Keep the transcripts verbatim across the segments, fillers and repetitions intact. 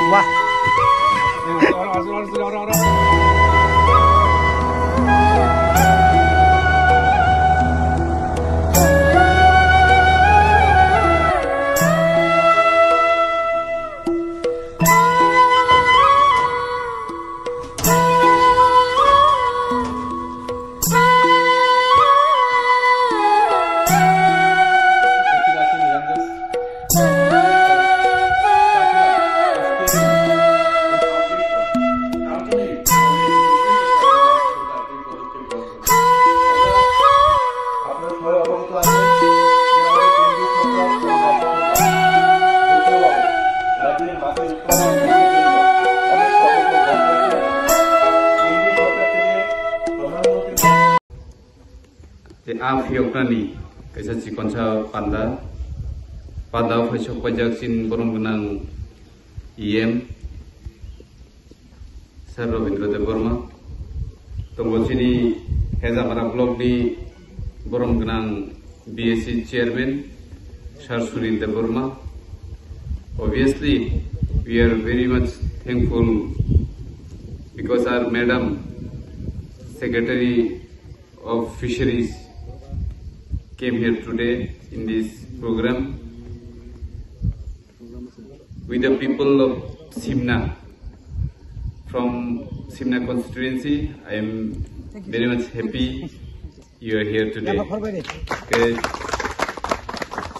Wah. Tei a phiyoknani kaisa chikonsa panda, panda o phaisok paijak chini borom gwnang E M, Sir Rabindra Debbarma. Tongo chini Hejamara block ni borom gwnang B S C chairman, Sir Sunil Debbarma. Obviously, we are very much thankful because our madam, Secretary of Fisheries, came here today in this program with the people of Simna. From Simna constituency, I am very much happy you are here today. Ke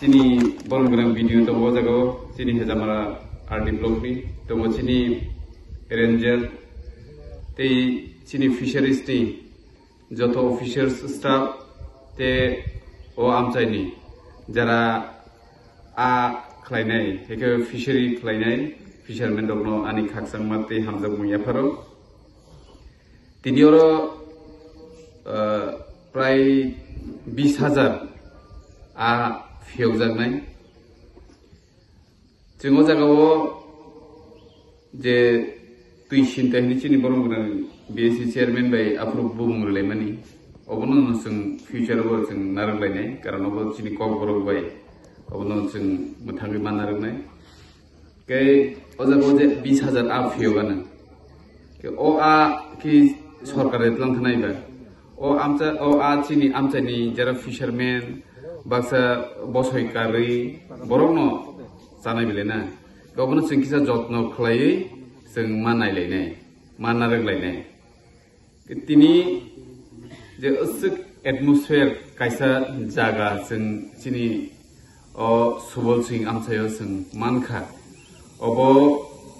chini borom gwnang B D O tongo o jaga o, chini Hejamara R D block ni, tongo chini ranger, tei chini fisheries ni joto officers, staff, tei o amchaini jara a khlainai, heke fishery khlainai fisherman rokno ani khakchangma tei hamjakmung yapharo. Tini oro, ah, prai bis hajar a phiyokjaknai. Chwng o jaga o je twi sinta hinwi chini borom gwnang B S C chairman bai aphuru bumung rwlaimani, obono no chwng future o bo chwng narwk lainai, karon obo chini kok borok bai obono chwng mwthangwi ma narwknai. Khe o jaga o je bis hajar a phiyok ano. Khe o a khe sorkar ni tlang thanai ba. O amcha, o a chini amchaini jera fisherman, baksa bosoi karwi borokno chanai belai na. Obono chwng kisa jotno khlaiwi chwng ma nailainai, ma narwk lainai. Tini je aswk atmosphere kaisa jaga chwng chini o Subol Singh amchaio chwng mankha. Obo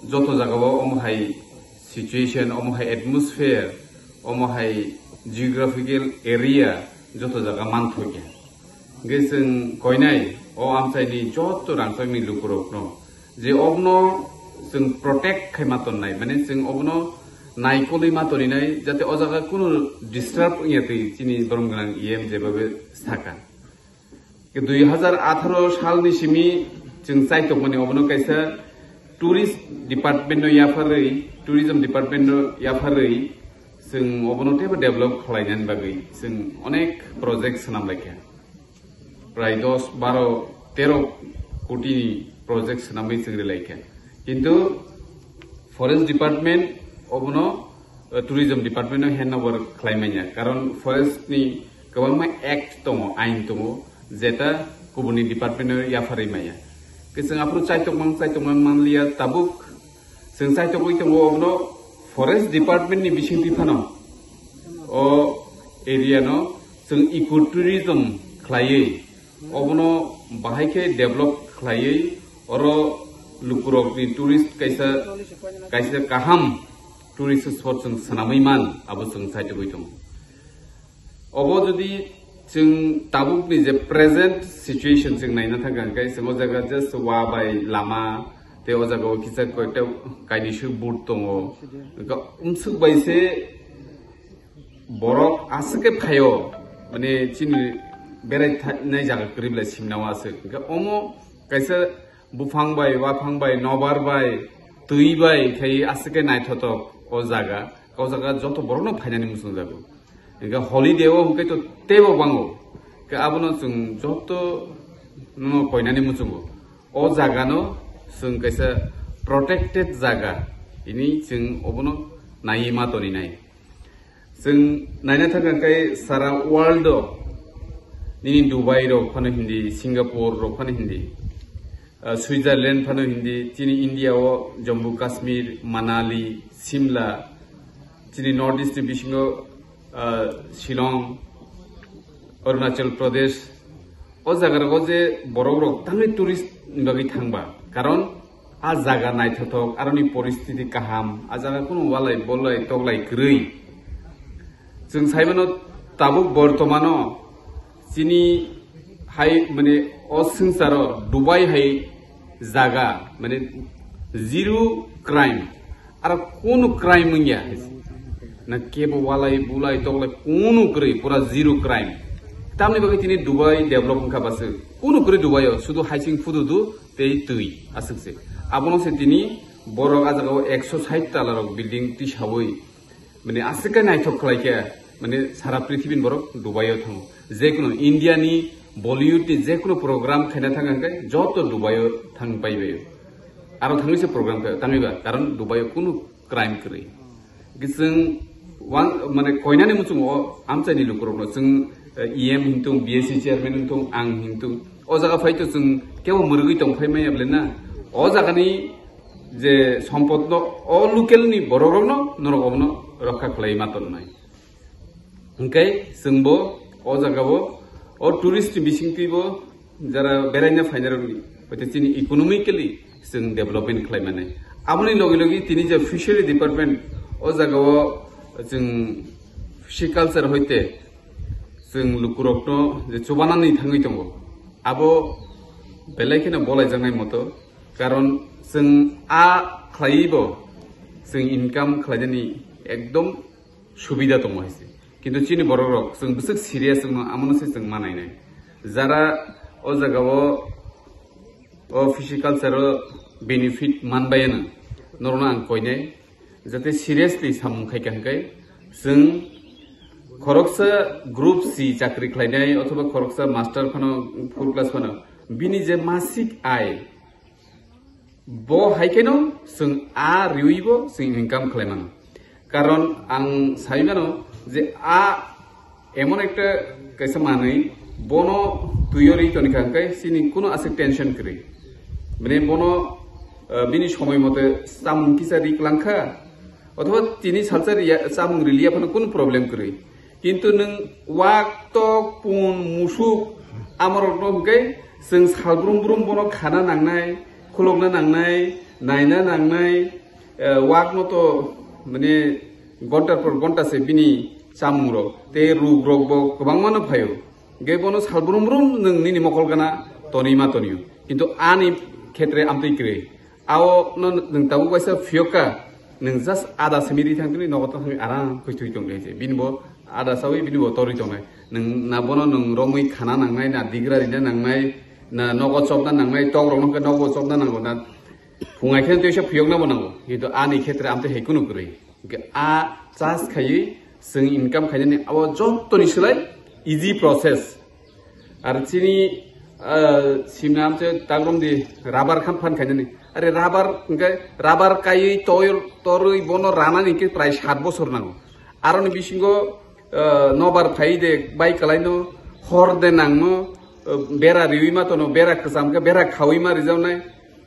joto jagao omo hai situation, omo hai atmosphere, omo hai geographical area joto jaga manthokya. Hingke chwng koinai o amchaini joto rangchakni lukurokno je obono chwng protect khai ma tonnai, mane chwng obono naikolwi ma toninai, jate o jaga kunu disturb wngya twi chini borom gwnang E M jebabe saka. Dui hazar atharo salni simi chwng chaitokmani obono kaisa tourist department no yapharwi, tourism department no yapharwi chwng obono teibo develop khlainani bagwi chwng onek project swnam laikha. Prai dos, baro, tero koti ni project swnamwi chwng rwlaikha. Kintu forest department obono, eh, tourism department no handover khlai manya, karon forest ni kwbangma act tongo, ain tongo, jeta kubuni department no yapharwi manya. Ke chwng aphuru chaitokmang, chaitokmang manliya tabuk. Chwng chaitokwi tongo obono forest department ni bisingtwi phano o area no chwng ecotourism khlaiwi obono bahai khe develop khlaiwi oro lukurokni tourist kaisa, kaisa kaham tourist spot chwng swnamwi man, abo chwng chaitokwi tongo. Obo jodi chwng tabukni je present situation chwng naina thangkha, hwnkhe chwng o jaga just wa bai lama, tei o jaga o kisa koita kainwi swi boat tongo. Hwnkhe umswk bai se borok aswk khe phaio, mane chini berai tha-, nai jaga kwrwi belai simna o aswk. Hwnkhe omo kaisa buphang bai, waphang bai, nobar bai, twi bai khai aswk khe naithotok o jaga. O jaga joto borokno phainani muchungjago. Hingke holiday o hingke to teibo bango. Ke abono chwng joto no koinani muchungo. O jaga no chwng kaisa protected jaga. Ini chwng obono naiwi ma toninai. Chwng naina thangkha khe sara world o nini Dubai rok phano hindi, Singapore rok phano hindi, ah, Switzerland phano hindi, chini India o Jammu Kashmir, Manali, Simla, chini North East ni bisingo, ah, Shillong, Arunachal Pradesh, o jaga rogo je borok rok tamni tourist ni bagwi thangba, karon a jaga naithothok, aroni poristiti kaham, a jaga kunu walai bolai toklai kwrwi. Chwng saimano tabuk bortomano chini hai mane o swngcharo Dubai hai jaga mane zero crime, aro kunu crime wngya. Na kebo walai bulai toklai kunu kwrwi, pura zero crime. Tamni bagwi tini Dubai develop wngkha bwswk. Kunu kwrwi Dubai o, sudu haising phududu tei twi aswk se. Abono se tini borok a jaga o ekso sait tala rok building tisawi, mane aswk khe naithok khlai khe, mane sara prithibini borok Dubai o thango. Je kunu India ni Bollywood ni je kunu program khaina thang khe joto Dubai o thang pai bai. Aro thangwi se program khe tangwi ba, karon Dubai o kunu crime kwrwi. Hwnkhe chwng wang, mane koinani muchungo o amchaini lukurokno chwng, eh, E M hintung, B S C chairman hintung, ang hintung. O jaga phai to chwng kebo mwrwgwi tong phai manya bwle na. O jagani je sompotno o local ni borokrokno norok obono rokha khlai ma tonnai. Hwnkhe chwngbo o jagao o tourist ni bisingtwibo jara beraina phainai rokni, hwte chini economically chwng development khlai mani. Aboni logi logi tini je fishery department o jagao chwng fishiculture hoite chwng lukurokno je chubanani thangwi tongo, abo belai kheno bolaijaknai moto, karon chwng a khlaiwi bo chwng income khlainani ekdom subida tongo hai se. Kintu chini borok rok chwng bwswk serious wngno, amono se chwng ma nainai. Jara o jagao o fishiculture o benefit manbayano, norokno ang koinai, jate seriously samung khaikha hwnkhe chwng khoroksa group C chakri khlainai othoba khoroksa master phano, full class phano, bini je masik ai, bo hai kheno chwng a riwibo chwng income khlai mano. Karon ang sai mano je a emon ekta kaisa manwi, bono Tuyo ri toni kha hwnkhe chini kuno aswk tension kwrwi. Mane bono, eh, bini somoi mote chamung kisa ri kwlang kha, othoba tini salsa riya, chamung riliya phano kuno problem kwrwi. Kintu nwng wak, tok, pun, musuk amorokno hwnkhe chwng salbrum brum bono khana nangnai, khulokna nangnai, naina nangnai, eh, wakno to mane gontar por gonta se bini chamungrok tei rugrokbo kwbangmano phaio. Hingke bono salbrum brum nwng nini mokol gana tonwi ma tonio. Kintu ani khetre amtwi kwrwi. Ao no nwng tabuk waisa phiyok kha, nwng just ada simi ri thang tini nogo tong thangwi aram koi twi tong khe. Bini bo ada sawi bini bo torwi tongnai. Nwng na bono nwng romwi khana nangnai, na digra rina nangnai, na nogo chopna nangnai, tok rok no khe nogo chopna nango na phungai khe tei sa phiyok na bo nango. Kintu ani khetre amtwi hai kunu kwrwi. Hingke a chas khaiwi chwng income khainani abo jottoni swlai easy process. Ar chini, ah, simna amche tagrum di rubber khan phan khainani. Are rubber hingke rubber kaiwi toyor torwi bono ranani hingke prai sat bosor nango. Aroni bisingo, ah, nobar phai de bai kalaino hor de nangno, ah, bera riwi ma tono bera kwcham khe bera khawi ma rijawnai.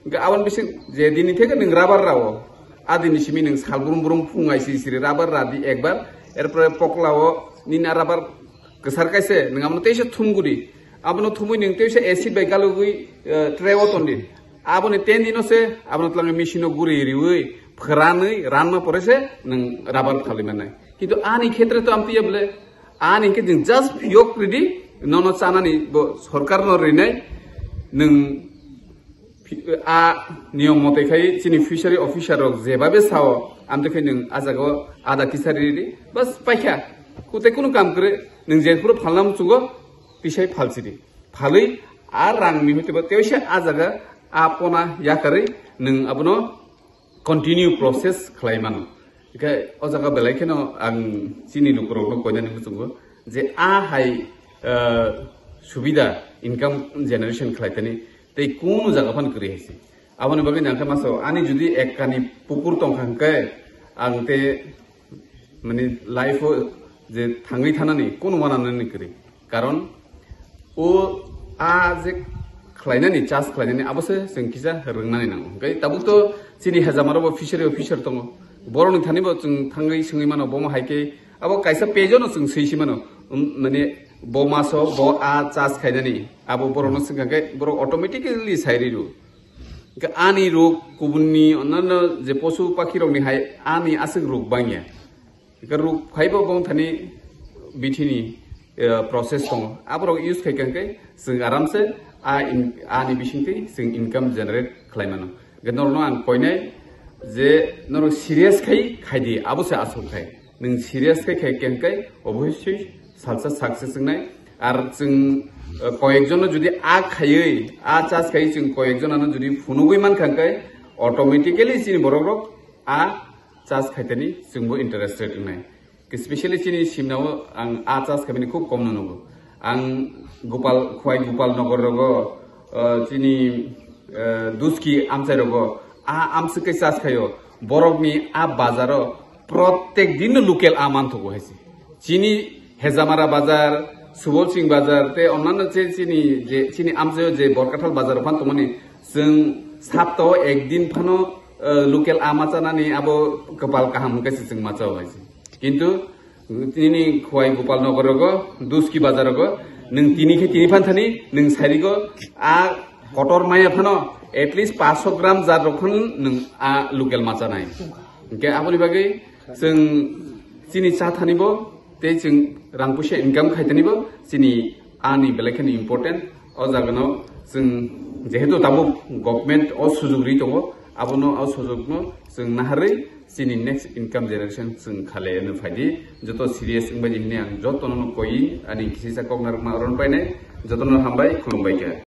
Hingke aboni bising je dini theke nwng rubber rao, a dini simi nwng sal brum brum phung ai siri siri rubber ra di ekbar, erpore pokla o nini a rubber kwsar kaise nwng abono teisa thum guri, abono thumui nwng teisa acid bai galugui, eh, tray o ton di. Aboni ten dino se abono twlangwi machine o guri riui phwranwi ranma pore se nwng rubber phalwi mannai. Kintu ani khetre to amtwi ya bole, ani hingke nwng just phiyok ridi, nono chanani bo sorkar no rinai, nwng Phi-, a niyom mote khai chini fishery officer rok jebabe sao, amte khai nwng a jaga o ada kisa riri, bas paikha. Kute kunu kam kwrwi, nwng je phuru phalna muchungo, tisai phalsidi. Phalwi a rang ni hoite bo teisa a jaga a pona yakarwi nwng abono continue process khlai mano. Hingke o jaga belai kheno ang chini lukurokno koinani muchungo je a hai, eh, subida income generation khlai tani tei kunu jaga phano kwrwi hai se. Aboni bagwi nangkhe masa ani jodi ekkani pukur tongkha hingke ang te mani life o je thangwi thanani kunu wananani kwrwi. Karon o a je khlainani, chas khlainani, abo se chwng kisa rwngnani nango. Hwnkhe tabuk to chini hejamaro bo fishery officer tongo. Borokni thani bo chwng thangwi swngwi mano, bomo hai khe abo kaisa page-o no chwng swi si mano. Um, mane bo maso bo a chas khainani abo borokno swngkha khe borok automatically sai rw. Hwnkhe ani rok kubunni onno je posu pakhirokni hai ani aswk rok bangya. Hwnkhe ruk phaibo bong thani bithini, eh, process tongo. Aborok use khai khe chwng aramse a in-, ani bisingtwi chwng income generate khlai mano. Hwnkhe norokno ang koinai je norok serious khai khaidi, abo se asol khai. Nwng serious khai khai khe hwnkhe obviously salsa success wngnai. Ar chwng, eh, koyekjono jodi a khaiwi, a chas khaiwi chwng koyekjonano jodi phunugwi mankha hwnkhe automatically chini borokrok a chas khaitani chwngbo interested wngnai. Specially chini simnao ang a chas khaimani khub kom no nugo. Ang Gopal, Khwai Gopal Nogor rogo, uh, chini, uh, Duski amchai rogo a amswk khe chas khaio. Borokni a bazaro protek din no local a manthogo hai se. Chini Hejamara bazar, Subol Singh bazar, tei onnanno je chini, je chini amchaio je Borkathal bazar phan tongmani, chwng saptao ekdin phano, eh, local a machanani abo kwpal kaham hwnkhe se chwng machao hai se. Kintu nini Khwai Gopal Nogor rogo, Duski bazar rogo, nwng tini khe tini phan thani, nwng sarigo a kotor maya phano at least paanch sho gram jat rok phano nwng a local machanai. Hwnkhe aboni bagwi chwng chini cha thani bo tei chwng rang puisa income khai thani bo chini ani belai kheno important. O jaga no chwng jehetu tabuk government o sujug ri tongo, abono o sujug no chwng naharwi chini next income generation chwng khale no phaidi. Joto serious wngbai di hwnwi ang joto no koi ani kisa kok narwkma ron painai. Joto no hambai, khulumbai kha.